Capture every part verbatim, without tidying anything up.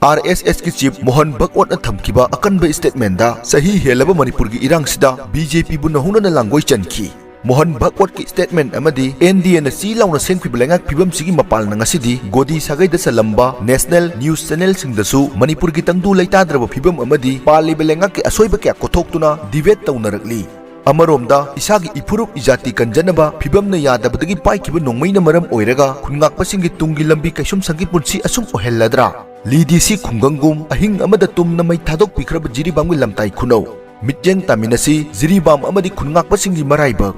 R ꯑꯦꯁ ꯑꯦꯁꯀꯤ chief Mohan ꯚꯒꯋꯠꯅ ꯊꯝꯈꯤꯕ ꯑꯀꯟꯕ ꯁ꯭ꯇꯦꯠꯃꯦꯟꯗ ꯆꯍꯤ ꯍꯦꯜꯂꯕ ꯃꯅꯤꯄꯨꯔꯒꯤ ꯏꯔꯥꯡꯁꯤꯗ ꯕꯤ ꯖꯦ ꯄꯤꯕꯨ ꯅꯧꯍꯧꯅꯅ ꯂꯥꯡꯒꯣꯏ ꯆꯟꯈꯤ꯫ ꯃꯣꯍꯟ ꯚꯒꯋꯠꯀꯤ ꯁ꯭ꯇꯦꯠꯃꯦꯟ ꯑꯃꯗꯤ ꯑꯦꯟ ꯗꯤ ꯑꯦꯅ ꯆꯤ ꯂꯥꯎꯅ ꯁꯦꯝꯈꯤꯕ ꯂꯩꯉꯥꯛ ꯐꯤꯕꯝꯁꯤꯒꯤ ꯃꯄꯥꯜꯅ ꯉꯁꯤꯗꯤ ꯒꯣꯗꯤ ꯁꯥꯒꯩꯗ ꯆꯜꯂꯝꯕ ꯅꯦꯁꯅꯦꯜ ꯅ꯭ꯌꯨꯁ ꯆꯦꯅꯦꯜꯁꯤꯡꯗꯁꯨ ꯃꯅꯤꯄꯨꯔꯒꯤ ꯇꯪꯗꯨ ꯂꯩꯇꯥꯗ꯭ꯔꯕ ꯐꯤꯕꯝ ꯑꯃꯗꯤ ꯄꯥꯜꯂꯤꯕ ꯂꯩꯉꯥꯛꯀꯤ ꯑꯁꯣꯏꯕ ꯀꯌꯥ ꯀꯣꯊꯣꯛꯇꯨꯅ ꯗꯤꯕꯦꯠ ꯇꯧꯅꯔꯛꯂꯤ꯫ ꯑꯃꯔꯣꯝꯗ ꯏꯁꯥꯒꯤ ꯏꯐꯨꯔꯨꯞ ꯏꯖꯥꯇꯤ ꯀꯟꯖꯅꯕ ꯐꯤꯕꯝꯅ ꯌꯥꯗꯕꯗꯒꯤ ꯄꯥꯏꯈꯤꯕ ꯅꯣꯡꯃꯩꯅ ꯃꯔꯝ ꯑꯣꯏꯔꯒ ꯈꯨꯟꯉꯥꯛꯄꯁꯤꯡꯒꯤ ꯇꯨꯡꯒꯤ ꯂꯝꯕꯤ ꯀꯩꯁꯨꯝꯁꯪꯒꯤ ꯄꯨꯟꯁꯤ ꯑꯁꯨꯝ ꯑꯣꯏꯍꯜꯂꯗ꯭ꯔꯥ? ꯂꯤꯗꯤꯁꯤ ꯈꯨꯡꯒꯪꯒꯨꯝ ꯑꯍꯤꯡ ꯑꯃꯗ ꯇꯨꯝꯅ ꯃꯩ ꯊꯥꯗꯣꯛꯄꯤꯈ꯭ꯔꯕ ꯖꯤꯔꯤꯕꯥꯝꯒꯤ ꯂꯝꯇꯥꯏ ꯈꯨꯅꯧ꯫ ꯃꯤꯠꯌꯦꯡ ꯇꯥꯃꯤꯟꯅꯁꯤ ꯖꯤꯔꯤꯕꯥꯝ ꯑꯃꯗꯤ ꯈꯨꯟꯉꯥꯛꯄꯁꯤꯡꯒꯤ ꯃꯔꯥꯏꯕꯛ꯫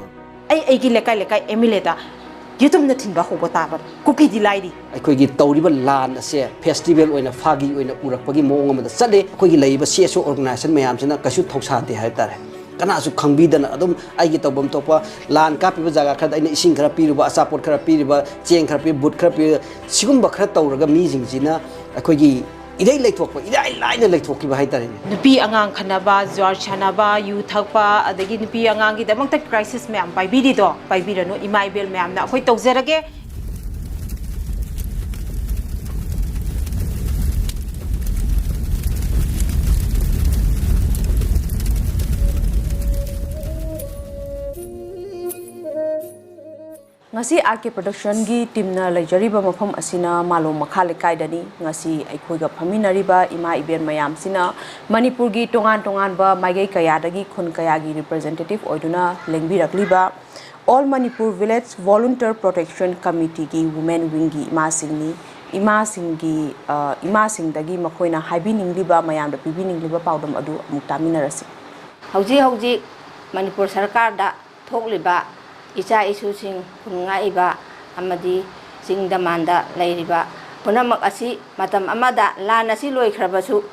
ꯑꯩ ꯑꯩꯒꯤ ꯂꯩꯀꯥꯏ ꯂꯩꯀꯥꯏ ꯑꯦꯝ ꯑꯦꯜ ꯑꯦꯗ ꯌꯦꯇꯨꯝꯅ ꯊꯤꯟꯕ ꯍꯧꯕ ꯇꯥꯕꯅꯤ꯫ ꯀꯨꯀꯤꯗꯤ ꯂꯥꯏꯔꯤ꯫ ꯑꯩꯈꯣꯏꯒꯤ ꯇꯧꯔꯤꯕ ꯂꯥꯟ ꯑꯁꯦ ꯐꯦꯁꯇꯤꯚꯦꯜ ꯑꯣꯏꯅ ꯐꯥꯒꯤ ꯑꯣꯏꯅ ꯎꯔꯛꯄꯒꯤ ꯃꯑꯣꯡ ꯑꯃꯗ ꯆꯠꯂꯤ꯫ ꯑꯩꯈꯣꯏꯒꯤ ꯂꯩꯔꯤꯕ ꯁꯤ ꯑꯦꯁ ꯑꯣ ꯑꯣꯔꯒꯅꯥꯏꯖꯦꯁꯟ ꯃꯌꯥꯝꯁꯤꯅ ꯀꯩꯁꯨ ꯊꯧꯁꯥꯗꯦ ꯍꯥꯏꯕ ꯇꯥꯔꯦ꯫ ꯀꯅꯥꯁꯨ ꯈꯪꯕꯤꯗꯅ ꯑꯗꯨꯝ ꯑꯩꯒꯤ ꯇꯧꯐꯝ ꯊꯣꯛꯄ ꯂꯥꯟ ꯀꯥꯞꯄꯤꯕ ꯖꯒꯥ ꯈꯔꯗ ꯑꯩꯅ ꯏꯁꯤꯡ ꯈꯔ ꯄꯤꯔꯨꯕ, ꯑꯆꯥꯄꯣꯠ ꯈꯔ ꯄꯤꯔꯨꯕ, ꯆꯦꯡ ꯈꯔ ꯄꯤꯔꯨꯕ, ꯕꯨꯠ ꯈꯔ ꯄꯤꯔꯨꯕ, ꯁꯤꯒꯨꯝꯕ ꯈꯔ ꯇꯧꯔꯒ ꯃꯤꯁꯤꯡꯁꯤꯅ ꯑꯩꯈꯣꯏꯒꯤ ꯏꯔꯩ ꯂꯩꯊꯣꯛꯄ, ꯏꯔꯥꯏ ꯂꯥꯏꯅ ꯂꯩꯊꯣꯛꯈꯤꯕ ꯍꯥꯏꯇꯥꯔꯦꯅꯦ꯫ ꯅꯨꯄꯤ ꯑꯉꯥꯡ ꯈꯟꯅꯕ, ꯖꯨꯋꯥꯔ ꯁꯥꯟꯅꯕ, ꯌꯨ ꯊꯛꯄ, ꯑꯗꯒꯤ ꯅꯨꯄꯤ ꯑꯉꯥꯡꯒꯤꯗꯃꯛꯇ ꯀ꯭ꯔꯥꯏꯁꯤꯁ ꯃꯌꯥꯝ ꯄꯥꯏꯕꯤꯔꯤꯗꯣ ꯄꯥꯏꯕꯤꯔꯅꯨ꯫ ꯏꯃꯥ ꯏꯕꯦꯜ ꯃꯌꯥꯝꯅ ꯑꯩꯈꯣꯏ ꯇꯧꯖꯔꯒꯦ꯫ ꯉꯁꯤ ꯑꯥꯔ ꯀꯦ ꯄ꯭ꯔꯗꯛꯁꯟꯒꯤ ꯇꯤꯝꯅ ꯂꯩꯖꯔꯤꯕ ꯃꯐꯝ ꯑꯁꯤꯅ ꯃꯥꯂꯣꯝ ꯃꯈꯥ ꯂꯩꯀꯥꯏꯗꯅꯤ꯫ ꯉꯁꯤ ꯑꯩꯈꯣꯏꯒ ꯐꯝꯃꯤꯟꯅꯔꯤꯕ ꯏꯃꯥ ꯏꯕꯦꯟ ꯃꯌꯥꯝꯁꯤꯅ ꯃꯅꯤꯄꯨꯔꯒꯤ ꯇꯣꯉꯥꯟ ꯇꯣꯉꯥꯟꯕ ꯃꯥꯏꯀꯩ ꯀꯌꯥꯗꯒꯤ ꯈꯨꯟ ꯀꯌꯥꯒꯤ ꯔꯤꯄ꯭ꯔꯖꯦꯟꯇꯦꯇꯤꯚ ꯑꯣꯏꯗꯨꯅ ꯂꯦꯡꯕꯤꯔꯛꯂꯤꯕ All Manipur Village Volunteer Protection Committeeꯒꯤ Women Wingꯒꯤ ꯏꯃꯥꯁꯤꯡꯅꯤ꯫ ꯏꯃꯥꯁꯤꯡꯒꯤ, ꯑ, ꯏꯃꯥꯁꯤꯡꯗꯒꯤ ꯃꯈꯣꯏꯅ ꯍꯥꯏꯕꯤꯅꯤꯡꯂꯤꯕ, ꯃꯌꯥꯝꯗ ꯄꯤꯕꯤꯅꯤꯡꯂꯤꯕ ꯄꯥꯎꯗꯝ ꯑꯗꯨ ꯑꯃꯨꯛ ꯇꯥꯃꯤꯟꯅꯔꯁꯤ꯫ ꯍꯧꯖꯤꯛ ꯍꯧꯖꯤꯛ ꯃꯅꯤꯄꯨꯔ ꯁꯔꯀꯥꯔꯗ ꯊꯣꯛꯂꯤꯕ ꯏꯆꯥ ꯏꯁꯨꯁꯤꯡ, ꯈꯨꯟ ꯉꯥꯛꯏꯕ ꯑꯃꯗꯤ ꯆꯤꯡꯗ ꯃꯥꯟꯗ ꯂꯩꯔꯤꯕ ꯄꯨꯝꯅꯃꯛ ꯑꯁꯤ ꯃꯇꯝ ꯑꯃꯗ ꯂꯥꯟ ꯑꯁꯤ ꯂꯣꯏꯈ꯭ꯔꯕꯁꯨ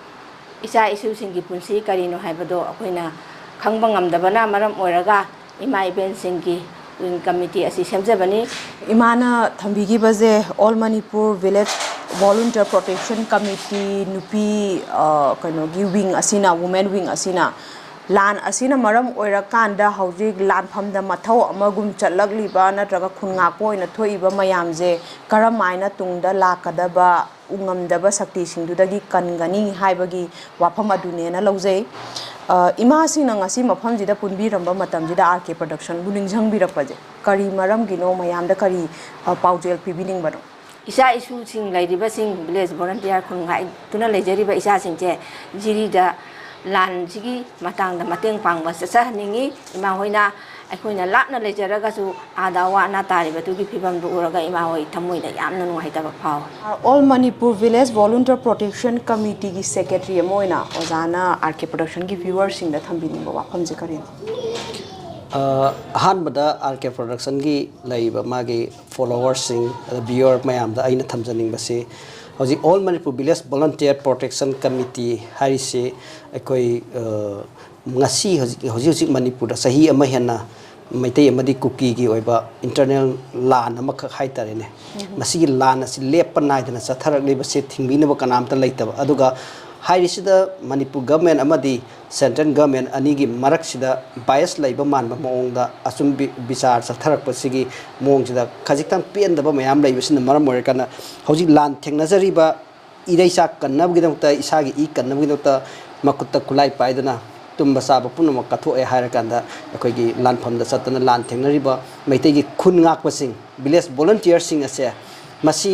ꯏꯆꯥ ꯏꯁꯨꯁꯤꯡꯒꯤ ꯄꯨꯟꯁꯤ ꯀꯔꯤꯅꯣ ꯍꯥꯏꯕꯗꯣ ꯑꯩꯈꯣꯏꯅ ꯈꯪꯕ ꯉꯝꯗꯕꯅ ꯃꯔꯝ ꯑꯣꯏꯔꯒ ꯏꯃꯥ ꯏꯕꯦꯟꯁꯤꯡꯒꯤ ꯋꯤꯡ ꯀꯃꯤꯇꯤ ꯑꯁꯤ ꯁꯦꯝꯖꯕꯅꯤ꯫ ꯏꯃꯥꯅ ꯊꯝꯕꯤꯈꯤꯕꯁꯦ All Manipur Village Volunteer Protection Committee ꯅꯨꯄꯤ, ꯑ, ꯀꯩꯅꯣꯒꯤ ꯋꯤꯡ ꯑꯁꯤꯅ, ꯋꯨꯃꯦꯟ ꯋꯤꯡ ꯑꯁꯤꯅ ꯂꯥꯟ ꯑꯁꯤꯅ ꯃꯔꯝ ꯑꯣꯏꯔꯀꯥꯟꯗ ꯍꯧꯖꯤꯛ ꯂꯥꯟꯐꯝꯗ ꯃꯊꯧ ꯑꯃꯒꯨꯝ ꯆꯠꯂꯛꯂꯤꯕ ꯅꯠꯇ꯭ꯔꯒ ꯈꯨꯟ ꯉꯥꯛꯄ ꯑꯣꯏꯅ ꯊꯣꯛꯏꯕ ꯃꯌꯥꯝꯁꯦ ꯀꯔꯝ ꯍꯥꯏꯅ ꯇꯨꯡꯗ ꯂꯥꯛꯀꯗꯕ ꯎꯉꯝꯗꯕ ꯁꯛꯇꯤꯁꯤꯡꯗꯨꯗꯒꯤ ꯀꯟꯒꯅꯤ ꯍꯥꯏꯕꯒꯤ ꯋꯥꯐꯝ ꯑꯗꯨꯅꯦꯅ ꯂꯧꯖꯩ꯫ ꯑ, ꯏꯃꯥꯁꯤꯡꯅ ꯉꯁꯤ ꯃꯐꯝꯁꯤꯗ ꯄꯨꯟꯕꯤꯔꯝꯕ ꯃꯇꯝꯁꯤꯗ ꯑꯥꯔ ꯀꯦ ꯄ꯭ꯔꯗꯛꯁꯟꯕꯨ ꯅꯤꯡꯁꯤꯡꯕꯤꯔꯛꯄꯁꯦ ꯀꯔꯤ ꯃꯔꯝꯒꯤꯅꯣ? ꯃꯌꯥꯝꯗ ꯀꯔꯤ, ꯑ, ꯄꯥꯎꯖꯦꯜ ꯄꯤꯕꯤꯅꯤꯡꯕꯅꯣ? ꯏꯆꯥ ꯏꯁꯨꯁꯤꯡ ꯂꯩꯔꯤꯕꯁꯤꯡ, ꯚꯤꯂꯦꯖ ꯚꯣꯂꯟꯇꯤꯌꯥꯔ ꯈꯨꯟ ꯉꯥꯛꯇꯨꯅ ꯂꯩꯖꯔꯤꯕ ꯏꯆꯥꯁꯤꯡꯁꯦ ꯖꯤꯔꯤꯗ ꯂꯥꯟꯁꯤꯒꯤ ꯃꯇꯥꯡꯗ ꯃꯇꯦꯡ ꯄꯥꯡꯕ ꯆꯠꯆꯍꯟꯅꯤꯡꯉꯤ꯫ ꯏꯃꯥ ꯍꯣꯏꯅ ꯑꯩꯈꯣꯏꯅ ꯂꯥꯞꯅ ꯂꯩꯖꯔꯒꯁꯨ ꯑꯥꯗ ꯑꯋꯥ ꯑꯅꯥ ꯇꯥꯔꯤꯕꯗꯨꯒꯤ ꯐꯤꯕꯝꯗꯨ ꯎꯔꯒ ꯏꯃꯥ ꯍꯣꯏ ꯊꯃꯣꯏꯗ ꯌꯥꯝꯅ ꯅꯨꯡꯉꯥꯏꯇꯕ ꯐꯥꯎꯏ꯫ All Manipur Village Volunteer Protection Committeeꯒꯤ ꯁꯦꯀ꯭ꯔꯦꯇꯔꯤ ꯑꯃ ꯑꯣꯏꯅ ꯑꯣꯖꯥꯅ ꯑꯥꯔ ꯀꯦ ꯄ꯭ꯔꯗꯛꯁꯟꯒꯤ ꯚ꯭ꯌꯨꯋꯔꯁꯤꯡꯗ ꯊꯝꯕꯤꯅꯤꯡꯕ ꯋꯥꯐꯝꯁꯦ ꯀꯔꯤꯅꯣ? ꯑ, ꯑꯍꯥꯟꯕꯗ ꯑꯥꯔ ꯀꯦ ꯄ꯭ꯔꯗꯛꯁꯟꯒꯤ ꯂꯩꯔꯤꯕ ꯃꯥꯒꯤ ꯐꯣꯂꯣꯋꯔꯁꯤꯡ, ꯑꯗ ꯚ꯭ꯌꯨꯋꯔ ꯃꯌꯥꯝꯗ ꯑꯩꯅ ꯊꯝꯖꯅꯤꯡꯕꯁꯤ, ꯍꯧꯖꯤꯛ All Manipur Village Volunteer Protection Committee ꯍꯥꯏꯔꯤꯁꯤ ꯑꯩꯈꯣꯏ, ꯑ, ꯉꯁꯤ ꯍꯧꯖꯤꯛ, ꯍꯧꯖꯤꯛ ꯍꯧꯖꯤꯛ ꯃꯅꯤꯄꯨꯔꯗ ꯆꯍꯤ ꯑꯃ ꯍꯦꯟꯅ ꯃꯩꯇꯩ ꯑꯃꯗꯤ ꯀꯨꯀꯤꯒꯤ ꯑꯣꯏꯕ ꯏꯟꯇꯔꯅꯦꯜ ꯂꯥꯟ ꯑꯃꯈꯛ ꯍꯥꯏꯇꯥꯔꯦꯅꯦ, ꯃꯁꯤꯒꯤ ꯂꯥꯟ ꯑꯁꯤ ꯂꯦꯞꯄ ꯅꯥꯏꯗꯅ ꯆꯠꯊꯔꯛꯂꯤꯕꯁꯦ ꯊꯤꯡꯕꯤꯅꯕ ꯀꯅꯥꯝꯇ ꯂꯩꯇꯕ꯫ ꯑꯗꯨꯒ ꯍꯥꯏꯔꯤꯁꯤꯗ ꯃꯅꯤꯄꯨꯔ ꯒꯚꯔꯟꯃꯦꯟ ꯑꯃꯗꯤ ꯁꯦꯟꯇ꯭ꯔꯦꯜ ꯒꯚꯔꯟꯃꯦꯟ ꯑꯅꯤꯒꯤ ꯃꯔꯛꯁꯤꯗ ꯕꯥꯏꯁ ꯂꯩꯕ ꯃꯥꯟꯕ ꯃꯑꯣꯡꯗ ꯑꯆꯨꯝ ꯕꯤ-, ꯕꯤꯆꯥꯔ ꯆꯠꯊꯔꯛꯄꯁꯤꯒꯤ ꯃꯑꯣꯡꯁꯤꯗ ꯈꯖꯤꯛꯇꯪ ꯄꯦꯟꯗꯕ ꯃꯌꯥꯝ ꯂꯩꯕꯁꯤꯅ ꯃꯔꯝ ꯑꯣꯏꯔꯀꯥꯟꯗ ꯍꯧꯖꯤꯛ ꯂꯥꯟ ꯊꯦꯡꯅꯖꯔꯤꯕ ꯏꯔꯩꯆꯥ ꯀꯟꯅꯕꯒꯤꯗꯃꯛꯇ, ꯏꯁꯥꯒꯤ ꯏ ꯀꯟꯅꯕꯒꯤꯗꯃꯛꯇ ꯃꯈꯨꯠꯇ ꯈꯨꯠꯂꯥꯏ ꯄꯥꯏꯗꯨꯅ ꯇꯨꯝꯕ ꯆꯥꯕ ꯄꯨꯝꯅꯃꯛ ꯀꯠꯊꯣꯛꯑꯦ ꯍꯥꯏꯔꯀꯥꯟꯗ ꯑꯩꯈꯣꯏꯒꯤ ꯂꯥꯟꯐꯝꯗ ꯆꯠꯇꯅ ꯂꯥꯟ ꯊꯦꯡꯅꯔꯤꯕ ꯃꯩꯇꯩꯒꯤ ꯈꯨꯟ ꯉꯥꯛꯄꯁꯤꯡ, ꯚꯤꯂꯦꯖ ꯚꯣꯂꯟꯇꯤꯌꯔꯁꯤꯡ ꯑꯁꯦ ꯃꯁꯤ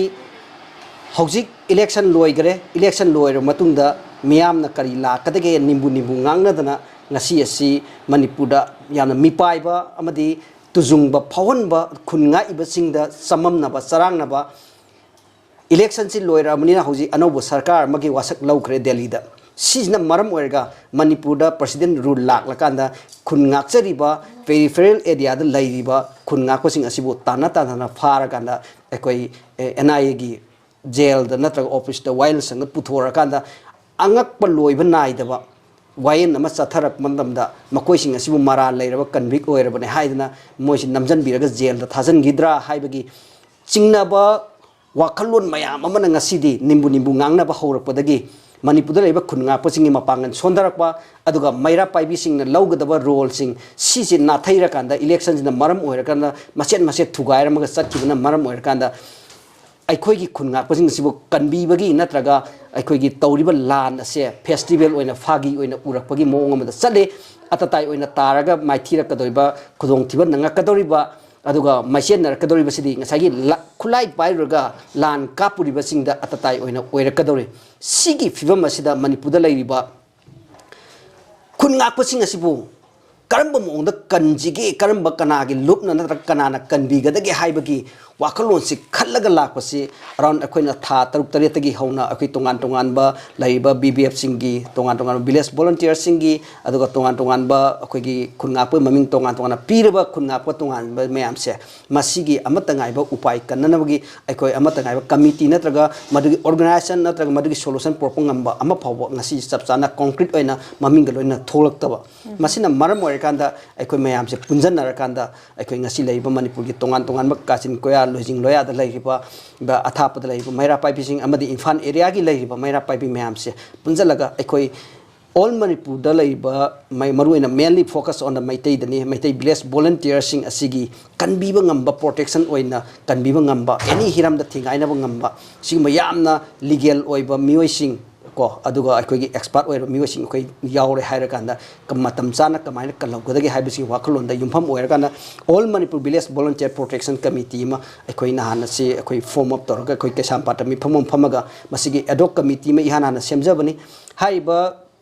ꯍꯧꯖꯤꯛ ꯏꯂꯦꯛꯁꯟ ꯂꯣꯏꯈꯔꯦ, ꯏꯂꯦꯛꯁꯟ ꯂꯣꯏꯔꯕ ꯃꯇꯨꯡꯗ ꯃꯤꯌꯥꯝꯅ ꯀꯔꯤ ꯂꯥꯛꯀꯗꯒꯦ ꯅꯤꯝꯕꯨ ꯅꯤꯝꯕꯨ ꯉꯥꯡꯅꯗꯅ ꯉꯁꯤ ꯑꯁꯤ ꯃꯅꯤꯄꯨꯔꯗ ꯌꯥꯝꯅ ꯃꯤꯄꯥꯏꯕ ꯑꯃꯗꯤ ꯇꯨꯖꯨꯡꯕ ꯐꯥꯎꯍꯟꯕ ꯈꯨꯟ ꯉꯥꯛꯏꯕꯁꯤꯡꯗ ꯆꯃꯝꯅꯕ, ꯆꯔꯥꯡꯅꯕ, ꯏꯂꯦꯛꯁꯟꯁꯤ ꯂꯣꯏꯔꯛꯑꯕꯅꯤꯅ ꯍꯧꯖꯤꯛ ꯑꯅꯧꯕ ꯁꯔꯀꯥꯔ ꯑꯃꯒꯤ ꯋꯥꯁꯛ ꯂꯧꯈ꯭ꯔꯦ ꯗꯦꯜꯂꯤꯗ꯫ ꯁꯤꯁꯤꯅ ꯃꯔꯝ ꯑꯣꯏꯔꯒ ꯃꯅꯤꯄꯨꯔꯗ ꯄ꯭ꯔꯁꯤꯗꯦꯟ ꯔꯨꯜ ꯂꯥꯛꯂꯀꯥꯟꯗ ꯈꯨꯟ ꯉꯥꯛꯆꯔꯤꯕ ꯄꯦꯔꯤꯐꯦꯔꯦꯜ ꯑꯦꯔꯤꯌꯥꯗ ꯂꯩꯔꯤꯕ ꯈꯨꯟ ꯉꯥꯛꯄꯁꯤꯡ ꯑꯁꯤꯕꯨ ꯇꯥꯟꯅ ꯇꯥꯟꯅꯅ ꯐꯥꯔꯀꯥꯟꯗ ꯑꯩꯈꯣꯏ, ꯑꯦ, ꯑꯦꯟ ꯑꯥꯏ ꯑꯦꯒꯤ ꯖꯦꯜꯗ ꯅꯠꯇ꯭ꯔꯒ ꯑꯣꯐꯤꯁꯇ ꯋꯥꯌꯦꯜꯁꯪꯗ ꯄꯨꯊꯣꯔꯀꯥꯟꯗ ꯑꯉꯛꯄ ꯂꯣꯏꯕ ꯅꯥꯏꯗꯕ ꯋꯥꯌꯦꯜ ꯑꯃ ꯆꯠꯊꯔꯛꯄ ꯃꯇꯝꯗ ꯃꯈꯣꯏꯁꯤꯡ ꯑꯁꯤꯕꯨ ꯃꯔꯥꯜ ꯂꯩꯔꯕ, ꯀꯟꯚꯤꯛ ꯑꯣꯏꯔꯕꯅꯦ ꯍꯥꯏꯗꯅ ꯃꯣꯏꯁꯤ ꯅꯝꯁꯤꯟꯕꯤꯔꯒ ꯖꯦꯜꯗ ꯊꯥꯖꯤꯟꯈꯤꯗ꯭ꯔꯥ ꯍꯥꯏꯕꯒꯤ ꯆꯤꯡꯅꯕ ꯋꯥꯈꯜꯂꯣꯟ ꯃꯌꯥꯝ ꯑꯃꯅ ꯉꯁꯤꯗꯤ ꯅꯤꯝꯕꯨ ꯅꯤꯝꯕꯨ ꯉꯥꯡꯅꯕ ꯍꯧꯔꯛꯄꯗꯒꯤ ꯃꯅꯤꯄꯨꯔꯗ ꯂꯩꯔꯤꯕ ꯈꯨꯟ ꯉꯥꯛꯄꯁꯤꯡꯒꯤ ꯃꯄꯥꯡꯒꯜ ꯁꯣꯟꯊꯔꯛꯄ, ꯑꯗꯨꯒ ꯃꯩꯔꯥ ꯄꯥꯏꯕꯤꯁꯤꯡꯅ ꯂꯧꯒꯗꯕ ꯔꯣꯜꯁꯤꯡ ꯁꯤꯁꯦ ꯅꯥꯊꯩꯔꯀꯥꯟꯗ, ꯏꯂꯦꯛꯁꯟꯁꯤꯅ ꯃꯔꯝ ꯑꯣꯏꯔꯀꯥꯟꯗ ꯃꯆꯦꯠ ꯃꯆꯦꯠ ꯊꯨꯒꯥꯏꯔꯝꯃꯒ ꯆꯠꯈꯤꯕꯅ ꯃꯔꯝ ꯑꯣꯏꯔꯀꯥꯟꯗ, ꯑꯩꯈꯣꯏꯒꯤ ꯈꯨꯟ ꯉꯥꯛꯄꯁꯤꯡ ꯑꯁꯤꯕꯨ ꯀꯟꯕꯤꯕꯒꯤ ꯅꯠꯇ꯭ꯔꯒ ꯑꯩꯈꯣꯏꯒꯤ ꯇꯧꯔꯤꯕ ꯂꯥꯟ ꯑꯁꯦ ꯐꯦꯁꯇꯤꯚꯦꯜ ꯑꯣꯏꯅ, ꯐꯥꯒꯤ ꯑꯣꯏꯅ ꯎꯔꯛꯄꯒꯤ ꯃꯑꯣꯡ ꯑꯃꯗ ꯆꯠꯂꯦ꯫ ꯑꯇꯇꯥꯏ ꯑꯣꯏꯅ ꯇꯥꯔꯒ ꯃꯥꯏꯊꯤꯔꯛꯀꯗꯧꯔꯤꯕ, ꯈꯨꯗꯣꯡꯊꯤꯕ ꯅꯪꯉꯛꯀꯗꯧꯔꯤꯕ, ꯑꯗꯨꯒ ꯃꯥꯏꯁꯦꯟꯅꯔꯛꯀꯗꯧꯔꯤꯕꯁꯤꯗꯤ ꯉꯁꯥꯏꯒꯤ ꯂ-, ꯈꯨꯠꯂꯥꯏ ꯄꯥꯏꯔꯨꯔꯒ ꯂꯥꯟ ꯀꯥꯞꯄꯨꯔꯤꯕꯁꯤꯡꯗ ꯑꯇꯇꯥꯏ ꯑꯣꯏꯅ ꯑꯣꯏꯔꯛꯀꯗꯧꯔꯤ꯫ ꯁꯤꯒꯤ ꯐꯤꯕꯝ ꯑꯁꯤꯗ ꯃꯅꯤꯄꯨꯔꯗ ꯂꯩꯔꯤꯕ ꯈꯨꯟ ꯉꯥꯛꯄꯁꯤꯡ ꯑꯁꯤꯕꯨ ꯀꯔꯝꯕ ꯃꯑꯣꯡꯗ ꯀꯟꯁꯤꯒꯦ, ꯀꯔꯝꯕ, ꯀꯅꯥꯒꯤ ꯂꯨꯞꯅ ꯅꯠꯇ꯭ꯔꯒ ꯀꯅꯥꯅ ꯀꯟꯕꯤꯒꯗꯒꯦ ꯍꯥꯏꯕꯒꯤ ꯋꯥꯈꯜꯂꯣꯟꯁꯤ ꯈꯜꯂꯒ ꯂꯥꯛꯄꯁꯤ, ꯑꯔꯥꯎꯟ ꯑꯩꯈꯣꯏꯅ ꯊꯥ ꯇꯔꯨꯛ ꯇꯔꯦꯠꯇꯒꯤ ꯍꯧꯅ ꯑꯩꯈꯣꯏ ꯇꯣꯉꯥꯟ ꯇꯣꯉꯥꯟꯕ ꯂꯩꯔꯤꯕ ꯕꯤ ꯕꯤ ꯑꯦꯐꯁꯤꯡꯒꯤ, ꯇꯣꯉꯥꯟ ꯇꯣꯉꯥꯟꯕ ꯚꯤꯂꯦꯖ ꯚꯣꯂꯨꯟꯇꯤꯌꯔꯁꯤꯡꯒꯤ, ꯑꯗꯨꯒ ꯇꯣꯉꯥꯟ ꯇꯣꯉꯥꯟꯕ ꯑꯩꯈꯣꯏꯒꯤ ꯈꯨꯟ ꯉꯥꯛꯄ ꯃꯃꯤꯡ ꯇꯣꯉꯥꯟ ꯇꯣꯉꯥꯟꯅ ꯄꯤꯔꯕ ꯈꯨꯟ ꯉꯥꯛꯄ ꯇꯣꯉꯥꯟꯕ ꯃꯌꯥꯝꯁꯦ, ꯃꯁꯤꯒꯤ ꯑꯃꯠꯇ ꯉꯥꯏꯕ ꯎꯄꯥꯏ ꯀꯟꯅꯅꯕꯒꯤ ꯑꯩꯈꯣꯏ ꯑꯃꯠꯇ ꯉꯥꯏꯕ ꯀꯃꯤꯇꯤ ꯅꯠꯇ꯭ꯔꯒ ꯃꯗꯨꯒꯤ ꯑꯣꯔꯒꯅꯥꯏꯖꯦꯁꯟ ꯅꯠꯇ꯭ꯔꯒ ꯃꯗꯨꯒꯤ ꯁꯣꯂꯨꯁꯟ ꯄꯨꯔꯛꯄ ꯉꯝꯕ ꯑꯃ ꯐꯥꯎꯕ ꯉꯁꯤ ꯆꯞ ꯆꯥꯅ ꯀꯣꯟꯀ꯭ꯔꯤꯠ ꯑꯣꯏꯅ ꯃꯃꯤꯡꯒ ꯂꯣꯏꯅ ꯊꯣꯛꯂꯛꯇꯕ꯫ ꯃꯁꯤꯅ ꯃꯔꯝ ꯑꯣꯏꯔꯀꯥꯟꯗ ꯑꯩꯈꯣꯏ ꯃꯌꯥꯝꯁꯦ ꯄꯨꯟꯁꯤꯟꯅꯔꯀꯥꯟꯗ ꯑꯩꯈꯣꯏ ꯉꯁꯤ ꯂꯩꯔꯤꯕ ꯃꯅꯤꯄꯨꯔꯒꯤ ꯇꯣꯉꯥꯟ ꯇꯣꯉꯥꯟꯕ ꯀꯥꯆꯤꯟ ꯀꯣꯌꯥ, ꯂꯣꯏꯖꯤꯡ ꯂꯣꯌꯥꯗ ꯂꯩꯔꯤꯕ, ꯑꯊꯥꯞꯄꯗ ꯂꯩꯔꯤꯕ ꯃꯩꯔꯥ ꯄꯥꯏꯕꯤꯁꯤꯡ ꯑꯃꯗꯤ ꯏꯝꯐꯥꯜ ꯑꯦꯔꯤꯌꯥꯒꯤ ꯂꯩꯔꯤꯕ ꯃꯩꯔꯥ ꯄꯥꯏꯕꯤ ꯃꯌꯥꯝꯁꯦ ꯄꯨꯟꯁꯤꯜꯂꯒ ꯑꯩꯈꯣꯏ ꯑꯣꯜ ꯃꯅꯤꯄꯨꯔꯗ ꯂꯩꯔꯤꯕ ꯃꯩ-, ꯃꯔꯨꯑꯣꯏꯅ mainly focus on the ꯃꯩꯇꯩꯗꯅꯤ, ꯃꯩꯇꯩ ꯚꯤꯂꯦꯖ ꯚꯣꯂꯨꯟꯇꯤꯌꯔꯁꯤꯡ ꯑꯁꯤꯒꯤ ꯀꯟꯕꯤꯕ ꯉꯝꯕ, ꯄ꯭ꯔꯣꯇꯦꯛꯁꯟ ꯑꯣꯏꯅ ꯀꯟꯕꯤꯕ ꯉꯝꯕ, ꯑꯦꯅꯤ ꯍꯤꯔꯝꯗ ꯊꯤꯡꯒꯥꯏꯅꯕ ꯉꯝꯕ, ꯁꯤꯒꯨꯝꯕ ꯌꯥꯝꯅ ꯂꯤꯒꯦꯜ ꯑꯣꯏꯕ ꯃꯤꯑꯣꯏꯁꯤꯡ ꯀꯣ, ꯑꯗꯨꯒ ꯑꯩꯈꯣꯏꯒꯤ ꯑꯦꯛꯁꯄꯥꯔꯠ ꯑꯣꯏꯔꯕ ꯃꯤꯑꯣꯏꯁꯤꯡ ꯑꯩꯈꯣꯏ ꯌꯥꯎꯔꯦ ꯍꯥꯏꯔꯀꯥꯟꯗ ꯀ-, ꯃꯇꯝ ꯆꯥꯅ ꯀꯃꯥꯏꯅ ꯀꯜꯍꯧꯒꯗꯒꯦ ꯍꯥꯏꯕꯁꯤꯒꯤ ꯋꯥꯈꯜꯂꯣꯟꯗ ꯌꯨꯝꯐꯝ ꯑꯣꯏꯔꯀꯥꯟꯗ All Manipur Village Volunteer Protection Committee ꯑꯃ ꯑꯩꯈꯣꯏ ꯅꯍꯥꯟ ꯑꯁꯤ ꯑꯩꯈꯣꯏ form up ꯇꯧꯔꯒ ꯑꯩꯈꯣꯏ ꯀꯩꯁꯥꯝꯄꯥꯠꯇ ꯃꯤꯐꯝ ꯑꯃ ꯐꯝꯃꯒ ꯃꯁꯤꯒꯤ ad hoc committee ꯑꯃ ꯏꯍꯥꯟ ꯍꯥꯟꯅ ꯁꯦꯝꯖꯕꯅꯤ꯫ ꯍꯥꯏꯔꯤꯕ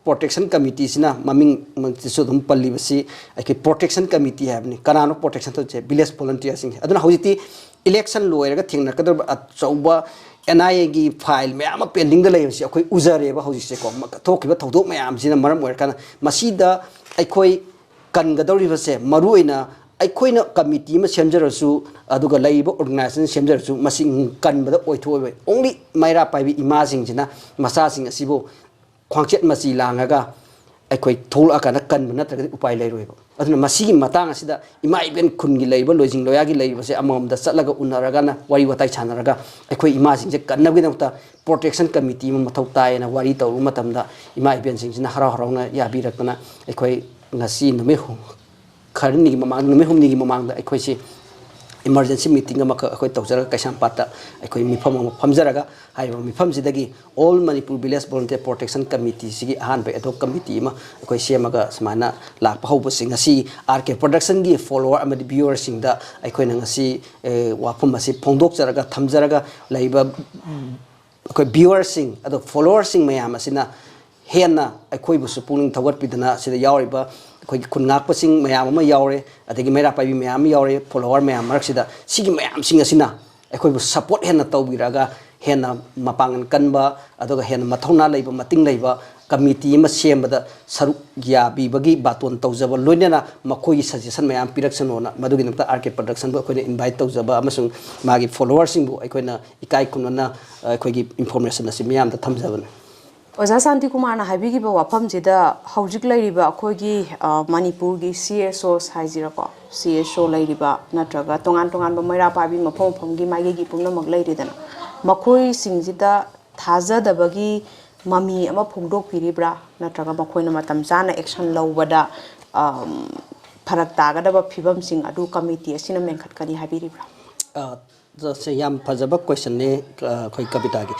Protection Committeeꯁꯤꯅ ꯃꯃꯤꯡ ꯃꯛꯇꯁꯨ ꯑꯗꯨꯝ ꯄꯜꯂꯤꯕꯁꯤ ꯑꯩꯈꯣꯏ Protection Committee ꯍꯥꯏꯕꯅꯤ꯫ ꯀꯅꯥꯅꯣ protection ꯇꯧꯔꯤꯁꯦ? ꯚꯤꯂꯦꯖ ꯚꯣꯂꯨꯟꯇꯤꯌꯔꯁꯤꯡꯁꯦ꯫ ꯑꯗꯨꯅ ꯍꯧꯖꯤꯛꯇꯤ ꯏꯂꯦꯛꯁꯟ ꯂꯣꯏꯔꯒ ꯊꯦꯡꯅꯔꯛꯀꯗꯧꯔꯤꯕ ꯑꯆꯧꯕ ꯑꯦꯟ ꯑꯥꯏ ꯑꯦꯒꯤ ꯐꯥꯏꯜ ꯃꯌꯥꯝ ꯑꯃ ꯄꯦꯟꯗꯤꯡꯗ ꯂꯩꯕꯁꯤ ꯑꯩꯈꯣꯏ ꯎꯖꯔꯦꯕ ꯍꯧꯖꯤꯛꯁꯦꯀꯣ꯫ ꯃ-, ꯊꯣꯛꯈꯤꯕ ꯊꯧꯗꯣꯛ ꯃꯌꯥꯝꯁꯤꯅ ꯃꯔꯝ ꯑꯣꯏꯔꯀꯥꯟꯗ ꯃꯁꯤꯗ ꯑꯩꯈꯣꯏ ꯀꯟꯒꯗꯧꯔꯤꯕꯁꯦ ꯃꯔꯨꯑꯣꯏꯅ ꯑꯩꯈꯣꯏꯅ ꯀꯃꯤꯇꯤ ꯑꯃ ꯁꯦꯝꯖꯔꯁꯨ, ꯑꯗꯨꯒ ꯂꯩꯔꯤꯕ ꯑꯣꯔꯒꯅꯥꯏꯖꯦꯁꯟ ꯁꯦꯝꯖꯔꯁꯨ, ꯃꯁꯤ ꯀꯟꯕꯗ ꯑꯣꯏꯊꯣꯛꯑꯣꯏꯕ꯫ Only ꯃꯩꯔꯥ ꯄꯥꯏꯕꯤ ꯏꯃꯥꯁꯤꯡꯁꯤꯅ ꯃꯆꯥꯁꯤꯡ ꯑꯁꯤꯕꯨ ꯈ꯭ꯋꯥꯡꯆꯦꯠ ꯃꯆꯤ ꯂꯥꯡꯉꯒ ꯑꯩꯈꯣꯏ ꯊꯣꯛꯂꯛꯑꯀꯥꯟꯗ ꯀꯟꯕ ꯅꯠꯇ꯭ꯔꯒꯗꯤ ꯎꯄꯥꯏ ꯂꯩꯔꯣꯏꯕ꯫ ꯑꯗꯨꯅ ꯃꯁꯤꯒꯤ ꯃꯇꯥꯡ ꯑꯁꯤꯗ ꯏꯃꯥ ꯏꯕꯦꯟ ꯈꯨꯟꯒꯤ ꯂꯩꯔꯤꯕ ꯂꯣꯏꯖꯤꯡ ꯂꯣꯌꯥꯒꯤ ꯂꯩꯔꯤꯕꯁꯦ ꯑꯃꯃꯝꯗ ꯆꯠꯂꯒ ꯎꯅꯔꯒꯅ ꯋꯥꯔꯤ ꯋꯥꯇꯥꯏ ꯁꯥꯟꯅꯔꯒ ꯑꯩꯈꯣꯏ ꯏꯃꯥꯁꯤꯡꯁꯦ ꯀꯟꯅꯕꯒꯤꯗꯃꯛꯇ protection committee ꯑꯃ ꯃꯊꯧ ꯇꯥꯏꯌꯦꯅ ꯋꯥꯔꯤ ꯇꯧꯔꯨꯕ ꯃꯇꯝꯗ ꯏꯃꯥ ꯏꯕꯦꯟꯁꯤꯡꯁꯤꯅ ꯍꯔꯥꯎ ꯍꯔꯥꯎꯅ ꯌꯥꯕꯤꯔꯛꯇꯅ ꯑꯩꯈꯣꯏ ꯉꯁꯤ ꯅꯨꯃꯤꯠ ꯍꯨꯝ-, ꯈꯔꯅꯤꯒꯤ ꯃꯃꯥꯡꯗ, ꯅꯨꯃꯤꯠ ꯍꯨꯝꯅꯤꯒꯤ ꯃꯃꯥꯡꯗ ꯑꯩꯈꯣꯏꯁꯤ emergency meeting ꯑꯃꯈꯛ ꯑꯩꯈꯣꯏ ꯇꯧꯖꯔꯒ ꯀꯩꯁꯥꯝꯄꯥꯠꯇ ꯑꯩꯈꯣꯏ ꯃꯤꯐꯝ ꯑꯃ ꯐꯝꯖꯔꯒ ꯍꯥꯏꯔꯤꯕ ꯃꯤꯐꯝꯁꯤꯗꯒꯤ All Manipur Village Volunteer Protection Committeeꯁꯤꯒꯤ ꯑꯍꯥꯟꯕ ad hoc committee ꯑꯃ ꯑꯩꯈꯣꯏ ꯁꯦꯝꯃꯒ ꯁꯨꯃꯥꯏꯅ ꯂꯥꯛꯄ ꯍꯧꯕꯁꯤ ꯉꯁꯤ R K Productionꯒꯤ follower ꯑꯃꯗꯤ viewerꯁꯤꯡꯗ ꯑꯩꯈꯣꯏꯅ ꯉꯁꯤ, ꯑꯦ, ꯋꯥꯐꯝ ꯑꯁꯤ ꯐꯣꯡꯗꯣꯛꯆꯔꯒ ꯊꯝꯖꯔꯒ ꯂꯩꯕ ꯑꯩꯈꯣꯏ viewerꯁꯤꯡ ꯑꯗꯣ followerꯁꯤꯡ ꯃꯌꯥꯝ ꯑꯁꯤꯅ ꯍꯦꯟꯅ ꯑꯩꯈꯣꯏꯕꯨꯁꯨ ꯄꯨꯛꯅꯤꯡ ꯊꯧꯒꯠꯄꯤꯗꯅ ꯁꯤꯗ ꯌꯥꯎꯔꯤꯕ ꯑꯩꯈꯣꯏꯒꯤ ꯈꯨꯟ ꯉꯥꯛꯄꯁꯤꯡ ꯃꯌꯥꯝ ꯑꯃ ꯌꯥꯎꯔꯦ, ꯑꯗꯒꯤ ꯃꯩꯔꯥ ꯄꯥꯏꯕꯤ ꯃꯌꯥꯝ ꯑꯃ ꯌꯥꯎꯔꯦ, follower ꯃꯌꯥꯝ ꯃꯔꯛꯁꯤꯗ ꯁꯤꯒꯤ ꯃꯌꯥꯝꯁꯤꯡ ꯑꯁꯤꯅ ꯑꯩꯈꯣꯏꯕꯨ support ꯍꯦꯟꯅ ꯇꯧꯕꯤꯔꯛꯑꯒ ꯍꯦꯟꯅ ꯃꯄꯥꯡꯒꯜ ꯀꯟꯕ ꯑꯗꯨꯒ ꯍꯦꯟꯅ ꯃꯊꯧꯅꯥ ꯂꯩꯕ, ꯃꯇꯤꯡ ꯂꯩꯕ committee ꯑꯃ ꯁꯦꯝꯕꯗ ꯁꯔꯨꯛ ꯌꯥꯕꯤꯕꯒꯤ ꯕꯥꯇꯣꯟ ꯇꯧꯖꯕ, ꯂꯣꯏꯅꯅ ꯃꯈꯣꯏꯒꯤ suggestion ꯃꯌꯥꯝ ꯄꯤꯔꯛꯁꯅꯣꯅ ꯃꯗꯨꯒꯤꯗꯃꯛꯇ R K Productionꯕꯨ ꯑꯩꯈꯣꯏꯅ invite ꯇꯧꯖꯕ ꯑꯃꯁꯨꯡ ꯃꯥꯒꯤ followerꯁꯤꯡꯕꯨ ꯑꯩꯈꯣꯏꯅ ꯏꯀꯥꯏ ꯈꯨꯝꯅꯅ ꯑꯩꯈꯣꯏꯒꯤ information ꯑꯁꯤ ꯃꯤꯌꯥꯝꯗ ꯊꯝꯖꯕꯅꯤ꯫ ꯑꯣꯖꯥ ꯁꯥꯟꯇꯤꯀꯨꯃꯥꯔꯅ ꯍꯥꯏꯕꯤꯈꯤꯕ ꯋꯥꯐꯝꯁꯤꯗ ꯍꯧꯖꯤꯛ ꯂꯩꯔꯤꯕ ꯑꯩꯈꯣꯏꯒꯤ, ꯑ, ꯃꯅꯤꯄꯨꯔꯒꯤ C S Os ꯍꯥꯏꯁꯤꯔꯀꯣ, C S O ꯂꯩꯔꯤꯕ ꯅꯠꯇ꯭ꯔꯒ ꯇꯣꯉꯥꯟ ꯇꯣꯉꯥꯟꯕ ꯃꯩꯔꯥ ꯄꯥꯏꯕꯤ ꯃꯐꯝ ꯃꯐꯝꯒꯤ ꯃꯥꯏꯀꯩꯒꯤ ꯄꯨꯝꯅꯃꯛ ꯂꯩꯔꯤꯗꯅ, ꯃꯈꯣꯏꯁꯤꯡꯁꯤꯗ ꯊꯥꯖꯗꯕꯒꯤ ꯃꯃꯤ ꯑꯃ ꯐꯣꯡꯗꯣꯛꯄꯤꯔꯤꯕ꯭ꯔꯥ, ꯅꯠꯇ꯭ꯔꯒ ꯃꯈꯣꯏꯅ ꯃꯇꯝ ꯆꯥꯅ action ꯂꯧꯕꯗ, ꯑꯝ, ꯐꯔꯛ ꯇꯥꯒꯗꯕ ꯐꯤꯕꯝꯁꯤꯡ ꯑꯗꯨ committee ꯑꯁꯤꯅ ꯃꯦꯟꯈꯠꯀꯅꯤ ꯍꯥꯏꯕꯤꯔꯤꯕ꯭ꯔꯥ? ꯑ, ꯁꯦ ꯌꯥꯝ ꯐꯖꯕ questionꯅꯦ, ꯑ, ꯑꯩꯈꯣꯏ ꯀꯕꯤꯇꯥꯒꯤ꯫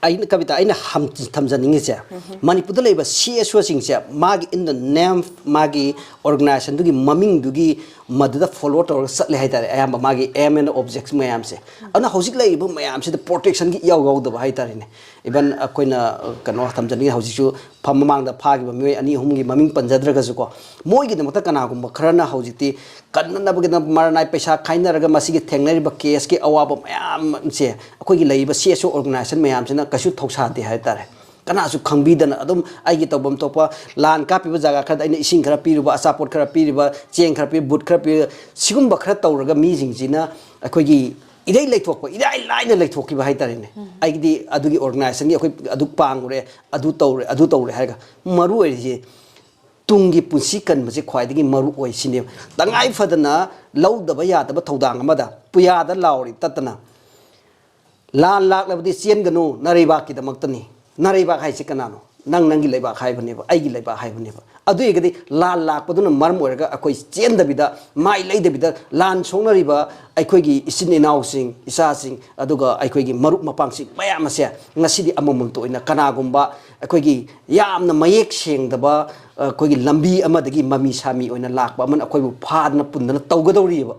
ꯑꯩꯅ, ꯀꯕꯤꯇꯥ, ꯑꯩꯅ ꯍꯝ-, ꯊꯝꯖꯅꯤꯡꯉꯤꯁꯦ, ꯃꯅꯤꯄꯨꯔꯗ ꯂꯩꯕ C S Oꯁꯤꯡꯁꯦ ꯃꯥꯒꯤ in the name, ꯃꯥꯒꯤ organizationꯗꯨꯒꯤ ꯃꯃꯤꯡꯗꯨꯒꯤ ꯃꯗꯨꯗ follow ꯇꯧꯔꯒ ꯆꯠꯂꯦ ꯍꯥꯏꯇꯥꯔꯦ, ꯑꯌꯥꯝꯕ ꯃꯥꯒꯤ aim and objects ꯃꯌꯥꯝꯁꯦ꯫ ꯑꯗꯨꯅ ꯍꯧꯖꯤꯛ ꯂꯩꯔꯤꯕ ꯃꯌꯥꯝꯁꯤꯗ protectionꯒꯤ ꯏꯌꯥꯎ ꯌꯥꯎꯗꯕ ꯍꯥꯏꯇꯥꯔꯦꯅꯦ꯫ Even ꯑꯩꯈꯣꯏꯅ, ꯑ, ꯀꯩꯅꯣ ꯊꯝꯖꯅꯤꯡꯉꯤ, ꯍꯧꯖꯤꯛꯁꯨ ꯐꯝ ꯃꯃꯥꯡꯗ ꯐꯥꯈꯤꯕ ꯃꯤꯑꯣꯏ ꯑꯅꯤ ꯑꯍꯨꯝꯒꯤ ꯃꯃꯤꯡ ꯄꯟꯖꯗ꯭ꯔꯒꯁꯨꯀꯣ, ꯃꯣꯏꯒꯤꯗꯃꯛꯇ ꯀꯅꯥꯒꯨꯝꯕ ꯈꯔꯅ ꯍꯧꯖꯤꯛꯇꯤ ꯀꯟꯅꯅꯕꯒꯤꯗꯃꯛ ꯃꯔꯥꯅꯥꯏ ꯄꯩꯁꯥ ꯈꯥꯏꯅꯔꯒ ꯃꯁꯤꯒꯤ ꯊꯦꯡꯅꯔꯤꯕ caseꯀꯤ ꯑꯋꯥꯕ ꯃꯌꯥꯝꯁꯦ ꯑꯩꯈꯣꯏꯒꯤ ꯂꯩꯔꯤꯕ C S O organization ꯃꯌꯥꯝꯁꯤꯅ ꯀꯩꯁꯨ ꯊꯧꯁꯥꯗꯦ ꯍꯥꯏꯇꯥꯔꯦ꯫ ꯀꯅꯥꯁꯨ ꯈꯪꯕꯤꯗꯅ ꯑꯗꯨꯝ ꯑꯩꯒꯤ ꯇꯧꯐꯝ ꯊꯣꯛꯄ ꯂꯥꯟ ꯀꯥꯞꯄꯤꯕ ꯖꯒꯥ ꯈꯔꯗ ꯑꯩꯅ ꯏꯁꯤꯡ ꯈꯔ ꯄꯤꯔꯨꯕ, ꯑꯆꯥꯄꯣꯠ ꯈꯔ ꯄꯤꯔꯤꯕ, ꯆꯦꯡ ꯈꯔ ꯄꯤꯔꯤꯕ, ꯕꯨꯠ ꯈꯔ ꯄꯤꯔꯤꯕ, ꯁꯤꯒꯨꯝꯕ ꯈꯔ ꯇꯧꯔꯒ ꯃꯤꯁꯤꯡꯁꯤꯅ ꯑꯩꯈꯣꯏꯒꯤ ꯏꯔꯩ ꯂꯩꯊꯣꯛꯄ, ꯏꯔꯥꯏ ꯂꯥꯏꯅ ꯂꯩꯊꯣꯛꯈꯤꯕ ꯍꯥꯏꯇꯥꯔꯦꯅꯦ꯫ ꯑꯩꯒꯤꯗꯤ ꯑꯗꯨꯒꯤ organizationꯒꯤ ꯑꯩꯈꯣꯏ ꯑꯗꯨ ꯄꯥꯡꯉꯨꯔꯦ, ꯑꯗꯨ ꯇꯧꯔꯦ, ꯑꯗꯨ ꯇꯧꯔꯦ ꯍꯥꯏꯔꯒ ꯃꯔꯨ ꯑꯣꯏꯔꯤꯁꯦ ꯇꯨꯡꯒꯤ ꯄꯨꯟꯁꯤ ꯀꯟꯕꯁꯦ ꯈ꯭ꯋꯥꯏꯗꯒꯤ ꯃꯔꯨ ꯑꯣꯏ ꯁꯤꯅꯦꯕ꯫ ꯇꯉꯥꯏ ꯐꯗꯅ ꯂꯧꯗꯕ ꯌꯥꯗꯕ ꯊꯧꯗꯥꯡ ꯑꯃꯗ ꯄꯨꯌꯥꯗ ꯂꯥꯎꯔꯤ ꯇꯠꯇꯅ, "ꯂꯥꯟ ꯂꯥꯛꯂꯕꯗꯤ ꯆꯦꯟꯒꯅꯨ, ꯅꯔꯩꯕꯥꯛꯀꯤꯗꯃꯛꯇꯅꯤ"꯫ ꯅꯔꯩꯕꯥꯛ ꯍꯥꯏꯁꯤ ꯀꯅꯥꯅꯣ? ꯅꯪ ꯅꯪꯒꯤ ꯂꯩꯕꯥꯛ ꯍꯥꯏꯕꯅꯦꯕ, ꯑꯩꯒꯤ ꯂꯩꯕꯥꯛ ꯍꯥꯏꯕꯅꯦꯕ꯫ ꯑꯗꯨ ꯑꯣꯏꯔꯒꯗꯤ ꯂꯥꯟ ꯂꯥꯛꯄꯗꯨꯅ ꯃꯔꯝ ꯑꯣꯏꯔꯒ ꯑꯩꯈꯣꯏ ꯆꯦꯟꯗꯕꯤꯗ, ꯃꯥꯏ ꯂꯩꯗꯕꯤꯗ, ꯂꯥꯟ ꯁꯣꯛꯅꯔꯤꯕ ꯑꯩꯈꯣꯏꯒꯤ ꯏꯆꯤꯟ ꯏꯅꯥꯎꯁꯤꯡ, ꯏꯆꯥꯁꯤꯡ, ꯑꯗꯨꯒ ꯑꯩꯈꯣꯏꯒꯤ ꯃꯔꯨꯞ ꯃꯄꯥꯡꯁꯤꯡ ꯃꯌꯥꯝ ꯑꯁꯦ ꯉꯁꯤꯗꯤ ꯑꯃꯃꯝꯇ ꯑꯣꯏꯅ ꯀꯅꯥꯒꯨꯝꯕ ꯑꯩꯈꯣꯏꯒꯤ ꯌꯥꯝꯅ ꯃꯌꯦꯛ ꯁꯦꯡꯗꯕ, ꯑꯩꯈꯣꯏꯒꯤ ꯂꯝꯕꯤ ꯑꯃꯗꯒꯤ ꯃꯃꯤ ꯁꯥꯃꯤ ꯑꯣꯏꯅ ꯂꯥꯛꯄ ꯑꯃꯅ ꯑꯩꯈꯣꯏꯕꯨ ꯐꯥꯗꯅ ꯄꯨꯟꯗꯅ ꯇꯧꯒꯗꯧꯔꯤꯕ꯫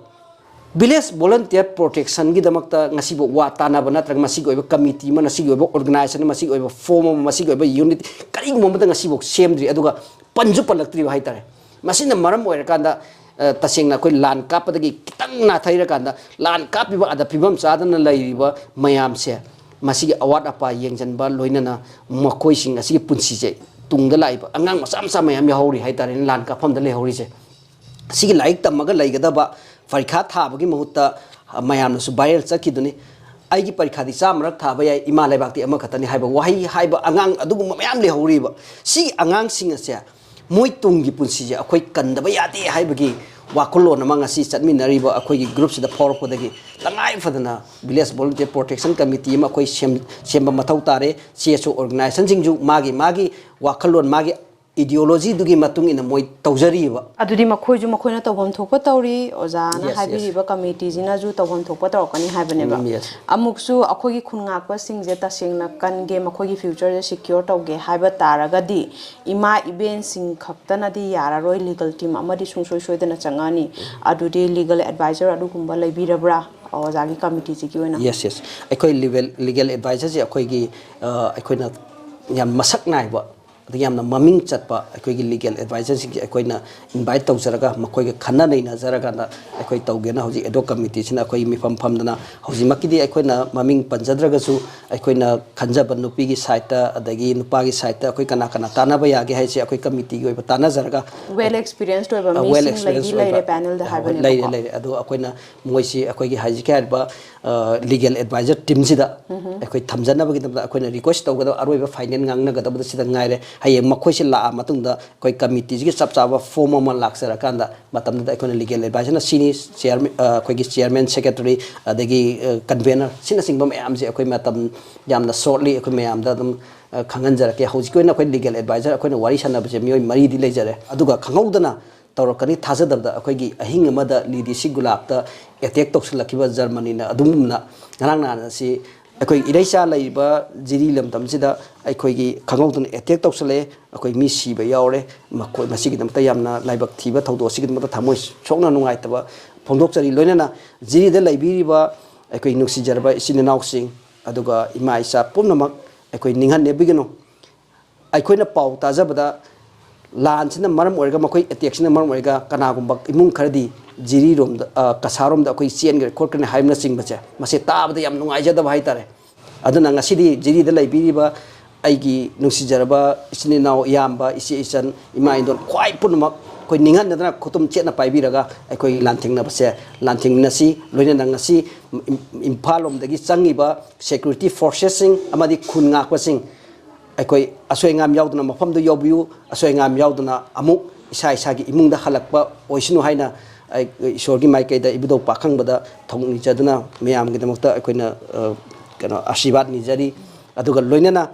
Village Volunteer Protection ꯒꯤꯗꯃꯛꯇ ꯉꯁꯤꯕꯨ ꯋꯥ ꯇꯥꯟꯅꯕ ꯅꯠꯇ꯭ꯔꯒ ꯃꯁꯤꯒꯤ ꯑꯣꯏꯕ ꯀꯃꯤꯇꯤ ꯑꯃ, ꯃꯁꯤꯒꯤ ꯑꯣꯏꯕ organization, ꯃꯁꯤꯒꯤ ꯑꯣꯏꯕ form ꯑꯃ, ꯃꯁꯤꯒꯤ ꯑꯣꯏꯕ unit ꯀꯔꯤꯒꯨꯝꯕ ꯑꯃꯠꯇ ꯉꯁꯤꯐꯥꯎ ꯁꯦꯝꯗ꯭ꯔꯤ, ꯑꯗꯨꯒ ꯄꯟꯁꯨ ꯄꯜꯂꯛꯇ꯭ꯔꯤꯕ ꯍꯥꯏꯇꯥꯔꯦ꯫ ꯃꯁꯤꯅ ꯃꯔꯝ ꯑꯣꯏꯔꯀꯥꯟꯗ, ꯑ, ꯇꯁꯦꯡꯅ ꯑꯩꯈꯣꯏ ꯂꯥꯟ ꯀꯥꯞꯄꯗꯒꯤ ꯈꯤꯇꯪ ꯅꯥꯊꯩꯔꯀꯥꯟꯗ ꯂꯥꯟ ꯀꯥꯞꯄꯤꯕ ꯑꯗ ꯐꯤꯕꯝ ꯆꯥꯗꯅ ꯂꯩꯔꯤꯕ ꯃꯌꯥꯝꯁꯦ, ꯃꯁꯤꯒꯤ ꯑꯋꯥꯠ ꯑꯄꯥ ꯌꯦꯡꯁꯤꯟꯕ, ꯂꯣꯏꯅꯅ ꯃꯈꯣꯏꯁꯤꯡ ꯑꯁꯤꯒꯤ ꯄꯨꯟꯁꯤꯁꯦ, ꯇꯨꯡꯗ ꯂꯥꯛꯏꯕ ꯑꯉꯥꯡ ꯃꯆꯥ ꯃꯆꯥ ꯃꯌꯥꯝ ꯌꯥꯎꯍꯧꯔꯤ ꯍꯥꯏꯇꯥꯔꯦꯅꯦ, ꯂꯥꯟ ꯀꯥꯞꯐꯝꯗ ꯂꯩꯍꯧꯔꯤꯁꯦ꯫ ꯁꯤꯒꯤ ꯂꯥꯏꯔꯤꯛ ꯇꯝꯃꯒ ꯂꯩꯒꯗꯕ, ꯄꯔꯤꯈꯥ ꯊꯥꯕꯒꯤ ꯃꯍꯨꯠꯇ, ꯑ, ꯃꯌꯥꯝꯅꯁꯨ viral ꯆꯠꯈꯤꯗꯨꯅꯤ, "ꯑꯩꯒꯤ ꯄꯔꯤꯈꯥꯗꯤ ꯆꯥꯝꯃꯔꯛ ꯊꯥꯕ ꯌꯥꯏ, ꯏꯃꯥ ꯂꯩꯕꯥꯛꯇꯤ ꯑꯃꯈꯛꯇꯅꯤ" ꯍꯥꯏꯕ ꯋꯥꯍꯩ ꯍꯥꯏꯕ ꯑꯉꯥꯡ ꯑꯗꯨꯒꯨꯝꯕ ꯃꯌꯥꯝ ꯂꯩꯍꯧꯔꯤꯕ꯫ ꯁꯤ ꯑꯉꯥꯡꯁꯤꯡ ꯑꯁꯦ ꯃꯣꯏ ꯇꯨꯡꯒꯤ ꯄꯨꯟꯁꯤꯁꯦ ꯑꯩꯈꯣꯏ ꯀꯟꯗꯕ ꯌꯥꯗꯦ ꯍꯥꯏꯕꯒꯤ ꯋꯥꯈꯜꯂꯣꯟ ꯑꯃ ꯉꯁꯤ ꯆꯠꯃꯤꯟꯅꯔꯤꯕ ꯑꯩꯈꯣꯏꯒꯤ group ꯁꯤꯗ ꯐꯥꯎꯔꯛꯄꯗꯒꯤ, ꯇꯉꯥꯏ ꯐꯗꯅ Village Volunteer Protection Committee ꯑꯃ ꯑꯩꯈꯣꯏ ꯁꯦꯝ-, ꯁꯦꯝꯕ ꯃꯊꯧ ꯇꯥꯔꯦ꯫ ꯁꯤ ꯑꯦꯁ ꯑꯣ organization ꯁꯤꯡꯁꯨ ꯃꯥꯒꯤ, ꯃꯥꯒꯤ ꯋꯥꯈꯜꯂꯣꯟ, ꯃꯥꯒꯤ ideology ꯗꯨꯒꯤ ꯃꯇꯨꯡ ꯏꯟꯅ ꯃꯣꯏ ꯇꯧꯖꯔꯤꯕ꯫ ꯑꯗꯨꯗꯤ ꯃꯈꯣꯏꯁꯨ ꯃꯈꯣꯏꯅ ꯇꯧꯐꯝ ꯊꯣꯛꯄ ꯇꯧꯔꯤ, ꯑꯣꯖꯥꯅ Yes, yes. ꯍꯥꯏꯕꯤꯔꯤꯕ committee ꯁꯤꯅꯁꯨ ꯇꯧꯐꯝ ꯊꯣꯛꯄ ꯇꯧꯔꯛꯀꯅꯤ ꯍꯥꯏꯕꯅꯦꯕ꯫ Mm, yes. ꯑꯃꯨꯛꯁꯨ ꯑꯩꯈꯣꯏꯒꯤ ꯈꯨꯟ ꯉꯥꯛꯄꯁꯤꯡꯁꯦ ꯇꯁꯦꯡꯅ ꯀꯟꯒꯦ, ꯃꯈꯣꯏꯒꯤ future ꯁꯦ secure ꯇꯧꯒꯦ ꯍꯥꯏꯕ ꯇꯥꯔꯒꯗꯤ, ꯏꯃꯥ ꯏꯕꯦꯟꯁꯤꯡ ꯈꯛꯇꯅꯗꯤ ꯌꯥꯔꯔꯣꯏ, legal team ꯑꯃꯗꯤ ꯁꯨꯡꯁꯣꯏ ꯁꯣꯏꯗꯅ ꯆꯪꯉꯛꯑꯅꯤ꯫ ꯑꯗꯨꯗꯤ legal advisor ꯑꯗꯨꯒꯨꯝꯕ ꯂꯩꯕꯤꯔꯕ꯭ꯔꯥ, ꯑꯣꯖꯥꯒꯤ committee ꯁꯤꯒꯤ ꯑꯣꯏꯅ? Yes, yes. ꯑꯩꯈꯣꯏ legal, legal advisor ꯁꯦ ꯑꯩꯈꯣꯏꯒꯤ, ꯑ, ꯑꯩꯈꯣꯏꯅ ꯌꯥꯝ ꯃꯁꯛ ꯅꯥꯏꯕ, ꯑꯗꯒꯤ ꯌꯥꯝꯅ ꯃꯃꯤꯡ ꯆꯠꯄ ꯑꯩꯈꯣꯏꯒꯤ legal advisor ꯁꯤꯡꯁꯦ ꯑꯩꯈꯣꯏꯅ invite ꯇꯧꯖꯔꯒ, ꯃꯈꯣꯏꯒ ꯈꯟꯅ ꯅꯩꯅꯖꯔꯀꯥꯟꯗ ꯑꯩꯈꯣꯏ ꯇꯧꯒꯦꯅ ꯍꯧꯖꯤꯛ ad hoc committee ꯁꯤꯅ ꯑꯩꯈꯣꯏꯒꯤ ꯃꯤꯐꯝ ꯐꯝꯗꯅ, ꯍꯧꯖꯤꯛꯃꯛꯀꯤꯗꯤ ꯑꯩꯈꯣꯏꯅ ꯃꯃꯤꯡ ꯄꯟꯖꯗ꯭ꯔꯒꯁꯨ, ꯑꯩꯈꯣꯏꯅ ꯈꯟꯖꯕ ꯅꯨꯄꯤꯒꯤ side ꯇ ꯑꯗꯒꯤ ꯅꯨꯄꯥꯒꯤ side ꯇ ꯑꯩꯈꯣꯏ ꯀꯅꯥ ꯀꯅꯥ ꯇꯥꯟꯅꯕ ꯌꯥꯒꯦ ꯍꯥꯏꯁꯦ ꯑꯩꯈꯣꯏ committee ꯒꯤ ꯑꯣꯏꯕ ꯇꯥꯟꯅꯖꯔꯒ, Well experienced ꯑꯣꯏꯕ ꯑ, well ꯃꯤꯁꯤꯡ ꯂꯩꯗꯤ experience ꯂꯩꯔꯦ ꯑꯣꯏꯕ, panel ꯗ ꯑ, ꯍꯣꯏ, ꯍꯥꯏꯕꯅꯦꯕꯀꯣ꯫ ꯂꯩꯔꯦ, ꯂꯩꯔꯦ꯫ ꯑꯗꯣ ꯑꯩꯈꯣꯏꯅ ꯃꯣꯏꯁꯤ ꯑꯩꯈꯣꯏꯒꯤ ꯍꯧꯖꯤꯛꯀꯤ ꯍꯥꯏꯔꯤꯕ ꯂꯤꯒꯦꯜ ꯑꯦꯗꯚꯥꯏꯖꯔ ꯇꯤꯝꯁꯤꯗ ꯑꯩꯈꯣꯏ ꯊꯝꯖꯅꯕꯒꯤꯗꯃꯛꯇ ꯑꯩꯈꯣꯏꯅ ꯔꯤꯀ꯭ꯋꯦꯁ ꯇꯧꯒꯗꯕ ꯑꯔꯣꯏꯕ ꯐꯥꯏꯅꯦꯜ ꯉꯥꯡꯅꯒꯗꯕꯗ ꯁꯤꯗ ꯉꯥꯏꯔꯦ꯫ ꯍꯌꯦꯡ ꯃꯈꯣꯏꯁꯤ ꯂꯥꯛꯑ ꯃꯇꯨꯡꯗ ꯑꯩꯈꯣꯏ ꯀꯃꯤꯇꯤꯁꯤꯒꯤ ꯆꯞ ꯆꯥꯕ ꯐꯣꯝ ꯑꯃ ꯂꯥꯛꯆꯔꯀꯥꯟꯗ ꯃꯇꯝꯗꯨꯗ ꯑꯩꯈꯣꯏꯅ ꯂꯤꯒꯦꯜ ꯑꯦꯗꯚꯥꯏꯖꯔꯅ ꯁꯤꯅꯤ, ꯆꯤꯌꯔꯃꯦꯟ, ꯑꯩꯈꯣꯏꯒꯤ ꯆꯤꯌꯔꯃꯦꯟ, ꯁꯦꯀ꯭ꯔꯦꯇꯔꯤ, ꯑꯗꯒꯤ ꯀꯟꯚꯦꯅꯔ, ꯁꯤꯅꯆꯤꯡꯕ ꯃꯌꯥꯝꯁꯦ ꯑꯩꯈꯣꯏ ꯃꯇꯝ ꯌꯥꯝꯅ ꯁꯣꯔꯠꯂꯤ ꯑꯩꯈꯣꯏ ꯃꯌꯥꯝꯗ ꯑꯗꯨꯝ ꯈꯪꯍꯟꯖꯔꯛꯀꯦ꯫ ꯍꯧꯖꯤꯛꯀꯤ ꯑꯣꯏꯅ ꯑꯩꯈꯣꯏ ꯂꯤꯒꯦꯜ ꯑꯦꯗꯚꯥꯏꯖꯔ ꯑꯩꯈꯣꯏꯅ ꯋꯥꯔꯤ ꯁꯥꯟꯅꯕꯁꯦ ꯃꯤꯑꯣꯏ ꯃꯔꯤꯗꯤ ꯂꯩꯖꯔꯦ꯫ ꯑꯗꯨꯒ ꯈꯪꯍꯧꯗꯅ ꯇꯧꯔꯛꯀꯅꯤ꯫ ꯊꯥꯖꯗꯕꯗ ꯑꯩꯈꯣꯏꯒꯤ ꯑꯍꯤꯡ ꯑꯃꯗ ꯂꯤꯗꯤ ꯁꯤ ꯒꯨꯂꯥꯞꯇ ꯑꯦꯇꯦꯛ ꯇꯧꯁꯤꯜꯂꯛꯈꯤꯕ ꯖꯔꯃꯅꯤꯅ ꯑꯗꯨꯝꯅ ꯉꯔꯥꯡ ꯅꯍꯥꯟ ꯑꯁꯤ ꯑꯩꯈꯣꯏ ꯏꯔꯩꯆꯥ ꯂꯩꯔꯤꯕ ꯖꯤꯔꯤ ꯂꯝꯗꯝꯁꯤꯗ ꯑꯩꯈꯣꯏꯒꯤ ꯈꯪꯍꯧꯗꯅ ꯑꯦꯇꯦꯛ ꯇꯧꯁꯤꯜꯂꯛꯑꯦ꯫ ꯑꯩꯈꯣꯏ ꯃꯤ ꯁꯤꯕ ꯌꯥꯎꯔꯦ꯫ ꯃꯈꯣꯏ ꯃꯁꯤꯒꯤꯗꯃꯛꯇ ꯌꯥꯝꯅ ꯂꯥꯏꯕꯛ ꯊꯤꯕ ꯊꯧꯗꯣꯛ ꯑꯁꯤꯒꯤꯗꯃꯛꯇ ꯊꯃꯣꯏ ꯁꯣꯛꯅ ꯅꯨꯡꯉꯥꯏꯇꯕ ꯐꯣꯡꯗꯣꯛꯆꯔꯤ꯫ ꯂꯣꯏꯅꯅ ꯖꯤꯔꯤꯗ ꯂꯩꯕꯤꯔꯤꯕ ꯑꯩꯈꯣꯏ ꯅꯨꯡꯁꯤꯖꯔꯕ ꯏꯆꯤꯟ ꯏꯅꯥꯎꯁꯤꯡ ꯑꯗꯨꯒ ꯏꯃꯥ ꯏꯆꯥ ꯄꯨꯝꯅꯃꯛ ꯑꯩꯈꯣꯏ ꯅꯤꯡꯍꯟꯅꯕꯤꯒꯅꯨ꯫ ꯑꯩꯈꯣꯏꯅ ꯄꯥꯎ ꯇꯥꯖꯕꯗ ꯂꯥꯟꯁꯤꯅ ꯃꯔꯝ ꯑꯣꯏꯔꯒ, ꯃꯈꯣꯏ ꯑꯦꯇꯦꯛꯁꯤꯅ ꯃꯔꯝ ꯑꯣꯏꯔꯒ ꯀꯅꯥꯒꯨꯝꯕ ꯏꯃꯨꯡ ꯈꯔꯗꯤ ꯖꯤꯔꯤꯔꯣꯝꯗ, ꯑ, ꯀꯁꯥꯔꯣꯝꯗ ꯑꯩꯈꯣꯏ ꯆꯦꯟꯈ꯭ꯔꯦ ꯈꯣꯠꯈ꯭ꯔꯦ ꯍꯥꯏꯕꯅꯆꯤꯡꯕꯁꯦ, ꯃꯁꯤ ꯇꯥꯕꯗ ꯌꯥꯝ ꯅꯨꯡꯉꯥꯏꯖꯗꯕ ꯍꯥꯏꯇꯥꯔꯦ꯫ ꯑꯗꯨꯅ ꯉꯁꯤꯗꯤ ꯖꯤꯔꯤꯗ ꯂꯩꯕꯤꯔꯤꯕ ꯑꯩꯒꯤ ꯅꯨꯡꯁꯤꯖꯔꯕ ꯏꯆꯤꯟ ꯏꯅꯥꯎ, ꯏꯌꯥꯝꯕ, ꯏꯆꯦ ꯏꯆꯟ, ꯏꯃꯥ ꯏꯟꯗꯣꯜ ꯈ꯭ꯋꯥꯏ ꯄꯨꯝꯅꯃꯛ ꯑꯩꯈꯣꯏ ꯅꯤꯡꯍꯟꯅꯗꯅ ꯈꯨꯇꯨꯝ ꯆꯦꯠꯅ ꯄꯥꯏꯕꯤꯔꯒ ꯑꯩꯈꯣꯏ ꯂꯥꯟꯊꯦꯡꯅꯕꯁꯦ ꯂꯥꯟꯊꯦꯡꯅꯁꯤ꯫ ꯂꯣꯏꯅꯅ ꯉꯁꯤ ꯏꯝ-, ꯏꯝꯐꯥꯜ ꯂꯣꯝꯗꯒꯤ ꯆꯪꯉꯤꯕ ꯁꯦꯀ꯭ꯌꯨꯔꯤꯇꯤ ꯐꯣꯔꯁꯦꯁꯁꯤꯡ ꯑꯃꯗꯤ ꯈꯨꯟ ꯉꯥꯛꯄꯁꯤꯡ ꯑꯩꯈꯣꯏ ꯑꯁꯣꯏ ꯑꯉꯥꯝ ꯌꯥꯎꯗꯅ ꯃꯐꯝꯗꯨ ꯌꯧꯕꯤꯌꯨ꯫ ꯑꯁꯣꯏ ꯑꯉꯥꯝ ꯌꯥꯎꯗꯅ ꯑꯃꯨꯛ ꯏꯁꯥ ꯏꯁꯥꯒꯤ ꯏꯃꯨꯡꯗ ꯍꯜꯂꯛꯄ ꯑꯣꯏꯁꯅꯨ ꯍꯥꯏꯅ ꯑꯩ ꯏꯁꯣꯔꯒꯤ ꯃꯥꯏꯀꯩꯗ ꯏꯕꯨꯙꯧ ꯄꯥꯈꯪꯕꯗ ꯊꯧꯅꯤꯖꯗꯨꯅ ꯃꯌꯥꯝꯒꯤꯗꯃꯛꯇ ꯑꯩꯈꯣꯏꯅ, ꯑ, ꯀꯩꯅꯣ, ꯑꯥꯁꯤꯔꯕꯥꯗ ꯅꯤꯖꯔꯤ꯫ ꯑꯗꯨꯒ ꯂꯣꯏꯅꯅ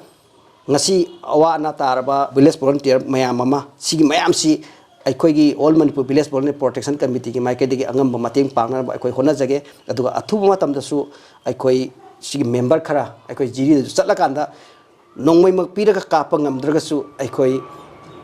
ꯉꯁꯤ ꯑꯋꯥ ꯑꯅꯥ ꯇꯥꯔꯕ ꯚꯤꯂꯦꯖ ꯚꯣꯂꯨꯟꯇꯤꯌꯔ ꯃꯌꯥꯝ ꯑꯃ, ꯁꯤꯒꯤ ꯃꯌꯥꯝꯁꯤ ꯑꯩꯈꯣꯏꯒꯤ all Manipur village volunteer protection ꯀꯃꯤꯇꯤꯒꯤ ꯃꯥꯏꯀꯩꯗꯒꯤ ꯑꯉꯝꯕ ꯃꯇꯦꯡ ꯄꯥꯡꯅꯅꯕ ꯑꯩꯈꯣꯏ ꯍꯣꯠꯅꯖꯒꯦ꯫ ꯑꯗꯨꯒ ꯑꯊꯨꯕ ꯃꯇꯝꯗꯁꯨ ꯑꯩꯈꯣꯏ ꯁꯤꯒꯤ ꯃꯦꯝꯕꯔ ꯈꯔ ꯑꯩꯈꯣꯏ ꯖꯤꯔꯤꯗꯁꯨ ꯆꯠꯂꯀꯥꯟꯗ ꯅꯣꯡꯃꯩꯃꯛ ꯄꯤꯔꯒ ꯀꯥꯞꯄ ꯉꯝꯗ꯭ꯔꯒꯁꯨ ꯑꯩꯈꯣꯏ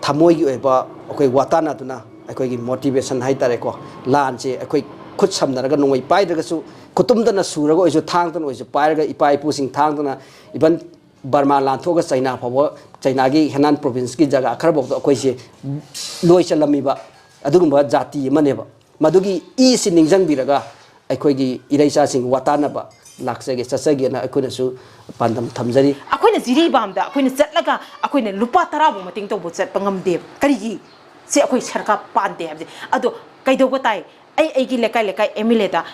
ꯊꯃꯣꯏꯒꯤ ꯑꯣꯏꯕ ꯑꯩꯈꯣꯏ ꯋꯥꯇꯥꯟꯅꯗꯨꯅ ꯑꯩꯈꯣꯏꯒꯤ ꯃꯣꯇꯤꯚꯦꯁꯟ ꯍꯥꯏꯇꯥꯔꯦꯀꯣ, ꯂꯥꯟꯁꯦ ꯑꯩꯈꯣꯏ ꯈꯨꯠ ꯁꯝꯅꯔꯒ ꯅꯣꯡꯃꯩ ꯄꯥꯏꯗ꯭ꯔꯒꯁꯨ ꯈꯨꯇꯨꯝꯗꯅ ꯁꯨꯔꯒ ꯑꯣꯏꯔꯁꯨ ꯊꯥꯡꯗꯅ ꯑꯣꯏꯔꯁꯨ ꯄꯥꯏꯔꯒ ꯏꯄꯥ ꯏꯄꯨꯁꯤꯡ ꯊꯥꯡꯗꯅ even ꯕꯔꯃꯥ ꯂꯥꯟꯊꯣꯛꯑꯒ ꯆꯩꯅꯥ ꯐꯥꯎꯕ, ꯆꯩꯅꯥꯒꯤ ꯍꯦꯅꯥꯟ ꯄ꯭ꯔꯣꯚꯤꯟꯁꯀꯤ ꯖꯒꯥ ꯈꯔꯐꯥꯎꯗ ꯑꯩꯈꯣꯏꯁꯦ ꯂꯣꯏ ꯆꯠꯂꯝꯃꯤꯕ ꯑꯗꯨꯒꯨꯝꯕ ꯖꯥꯇꯤ ꯑꯃꯅꯦꯕ꯫ ꯃꯗꯨꯒꯤ ꯏꯁꯤ ꯅꯤꯡꯁꯤꯡꯕꯤꯔꯒ ꯑꯩꯈꯣꯏꯒꯤ ꯏꯔꯩꯆꯥꯁꯤꯡ ꯋꯥꯇꯥꯟꯅꯕ ꯂꯥꯛꯆꯒꯦ, ꯆꯠꯆꯒꯦꯅ ꯑꯩꯈꯣꯏꯅꯁꯨ ꯄꯥꯟꯗꯝ ꯊꯝꯖꯔꯤ꯫ ꯑꯩꯈꯣꯏꯅ ꯖꯤꯔꯤꯕꯥꯝꯗ ꯑꯩꯈꯣꯏꯅ ꯆꯠꯂꯒ ꯑꯩꯈꯣꯏꯅ ꯂꯨꯄꯥ ꯇꯔꯥꯐꯥꯎ ꯃꯇꯦꯡ ꯇꯧꯕ ꯆꯠꯄ ꯉꯝꯗꯦꯕ꯫ ꯀꯔꯤꯒꯤ? ꯁꯤ ꯑꯩꯈꯣꯏ ꯁꯔꯀꯥꯔ ꯄꯥꯟꯗꯦ ꯍꯥꯏꯕꯁꯦ꯫ ꯑꯗꯣ ꯀꯩꯗꯧꯕ ꯇꯥꯏ? ꯑꯩ ꯑꯩꯒꯤ ꯂꯩꯀꯥꯏ ꯂꯩꯀꯥꯏ ꯑꯦꯝ ꯑꯦꯜ ꯑꯦꯗ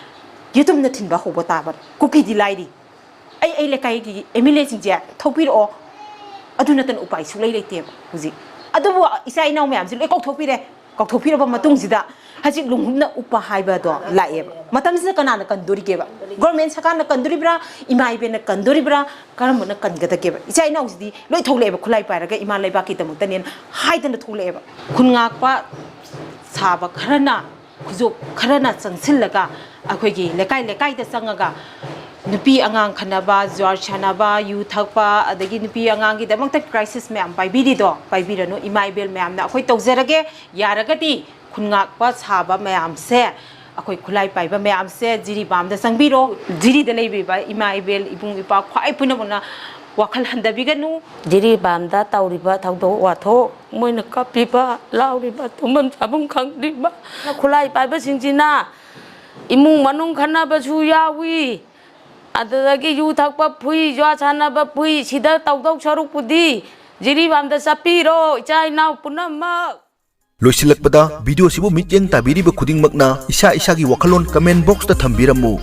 ꯌꯦꯇꯨꯝꯅ ꯊꯤꯟꯕ ꯍꯧꯕ ꯇꯥꯕꯅꯤ꯫ ꯀꯨꯀꯤꯗꯤ ꯂꯥꯏꯔꯤ꯫ ꯑꯩ ꯑꯩ ꯂꯩꯀꯥꯏꯒꯤ ꯑꯦꯝ ꯑꯦꯜ ꯑꯦꯁꯤꯡꯁꯦ ꯊꯣꯛꯄꯤꯔꯛꯑꯣ, ꯑꯗꯨ ꯅꯠꯇꯅ ꯎꯄꯥꯏ ꯁꯨꯛꯂꯩ ꯂꯩꯇꯦꯕ ꯍꯧꯖꯤꯛ꯫ ꯑꯗꯨꯕꯨ ꯏꯆꯥ ꯏꯅꯥꯎ ꯃꯌꯥꯝꯁꯦ ꯂꯣꯏ ꯀꯧꯊꯣꯛꯄꯤꯔꯦ꯫ ꯀꯧꯊꯣꯛꯄꯤꯔꯕ ꯃꯇꯨꯡꯁꯤꯗ ꯍꯧꯖꯤꯛ ꯂꯨꯝꯍꯨꯞꯅ ꯎꯞꯄ ꯍꯥꯏꯕꯗꯣ ꯂꯥꯛꯑꯦꯕ꯫ ꯃꯇꯝꯁꯤꯗ ꯀꯅꯥꯅ ꯀꯟꯗꯣꯔꯤꯒꯦꯕ? ꯒꯣꯔꯃꯦꯟ ꯁꯔꯀꯥꯔꯅ ꯀꯟꯗꯣꯔꯤꯕ꯭ꯔꯥ, ꯏꯃꯥ ꯏꯕꯦꯟꯅ ꯀꯟꯗꯣꯔꯤꯕ꯭ꯔꯥ, ꯀꯔꯝꯕꯅ ꯀꯟꯒꯗꯒꯦꯕ? ꯏꯆꯥ ꯏꯅꯥꯎꯁꯤꯗꯤ ꯂꯣꯏ ꯊꯣꯛꯂꯛꯑꯦꯕ, ꯈꯨꯠꯂꯥꯏ ꯄꯥꯏꯔꯒ ꯏꯃꯥ ꯂꯩꯕꯥꯛꯀꯤꯗꯃꯛꯇꯅꯦꯅ ꯍꯥꯏꯗꯅ ꯊꯣꯛꯂꯛꯑꯦꯕ꯫ ꯈꯨꯟ ꯉꯥꯛꯄ ꯁꯥꯕ ꯈꯔꯅ, ꯈꯨꯖꯣꯞ ꯈꯔꯅ ꯆꯪꯁꯤꯜꯂꯒ ꯑꯩꯈꯣꯏꯒꯤ ꯂꯩꯀꯥꯏ ꯂꯩꯀꯥꯏꯗ ꯆꯪꯉꯒ ꯅꯨꯄꯤ ꯑꯉꯥꯡ ꯈꯠꯅꯕ, ꯖꯨꯋꯥꯔ ꯁꯥꯟꯅꯕ, ꯌꯨ ꯊꯛꯄ, ꯑꯗꯒꯤ ꯅꯨꯄꯤ ꯑꯉꯥꯡꯒꯤꯗꯃꯛꯇ ꯀ꯭ꯔꯥꯏꯁꯤꯁ ꯃꯌꯥꯝ ꯄꯥꯏꯕꯤꯔꯤꯗꯣ ꯄꯥꯏꯕꯤꯔꯅꯨ꯫ ꯏꯃꯥ ꯏꯕꯦꯜ ꯃꯌꯥꯝꯅ ꯑꯩꯈꯣꯏ ꯇꯧꯖꯔꯒꯦ꯫ ꯌꯥꯔꯒꯗꯤ ꯈꯨꯟ ꯉꯥꯛꯄ ꯁꯥꯕ ꯃꯌꯥꯝꯁꯦ, ꯑꯩꯈꯣꯏ ꯈꯨꯠꯂꯥꯏ ꯄꯥꯏꯕ ꯃꯌꯥꯝꯁꯦ ꯖꯤꯔꯤꯕꯥꯝꯗ ꯆꯪꯕꯤꯔꯣ꯫ ꯖꯤꯔꯤꯗ ꯂꯩꯕꯤꯕ ꯏꯃꯥ ꯏꯕꯦꯜ, ꯏꯕꯨꯡ ꯏꯄ꯭ꯋꯥ ꯈ꯭ꯋꯥꯏ ꯄꯨꯝꯅꯃꯛꯅ ꯋꯥꯈꯜ ꯍꯟꯊꯕꯤꯒꯅꯨ꯫ ꯖꯤꯔꯤꯕꯥꯝꯗ ꯇꯧꯔꯤꯕ ꯊꯧꯗꯣꯛ ꯋꯥꯊꯣꯛ, ꯃꯣꯏꯅ ꯀꯞꯄꯤꯕ, ꯂꯥꯎꯔꯤꯕ, ꯇꯨꯝꯐꯝ ꯆꯥꯐꯝ ꯈꯪꯗ꯭ꯔꯤꯕ ꯈꯨꯠꯂꯥꯏ ꯄꯥꯏꯕꯁꯤꯡꯁꯤꯅ ꯏꯃꯨꯡ ꯃꯅꯨꯡ ꯈꯠꯅꯕꯁꯨ ꯌꯥꯎꯏ꯫ ꯑꯗꯨꯗꯒꯤ ꯌꯨ ꯊꯛꯄ ꯐꯨꯏ, ꯖꯨꯋꯥ ꯁꯥꯟꯅꯕ ꯐꯨꯏ, ꯁꯤꯗ ꯇꯧꯗꯧ ꯁꯔꯨꯛꯄꯨꯗꯤ ꯖꯤꯔꯤꯕꯥꯝꯗ ꯆꯠꯄꯤꯔꯣ, ꯏꯆꯥ ꯏꯅꯥꯎ ꯄꯨꯝꯅꯃꯛ꯫ ꯂꯣꯏꯁꯤꯜꯂꯛꯄꯗ, ꯚꯤꯗꯤꯑꯣꯁꯤꯕꯨ ꯃꯤꯠꯌꯦꯡ ꯇꯥꯕꯤꯔꯤꯕ ꯈꯨꯗꯤꯡꯃꯛꯅ ꯏꯁꯥ ꯏꯁꯥꯒꯤ ꯋꯥꯈꯜꯂꯣꯟ ꯀꯃꯦꯟ ꯕꯣꯛꯁꯇ ꯊꯝꯕꯤꯔꯝꯃꯨ꯫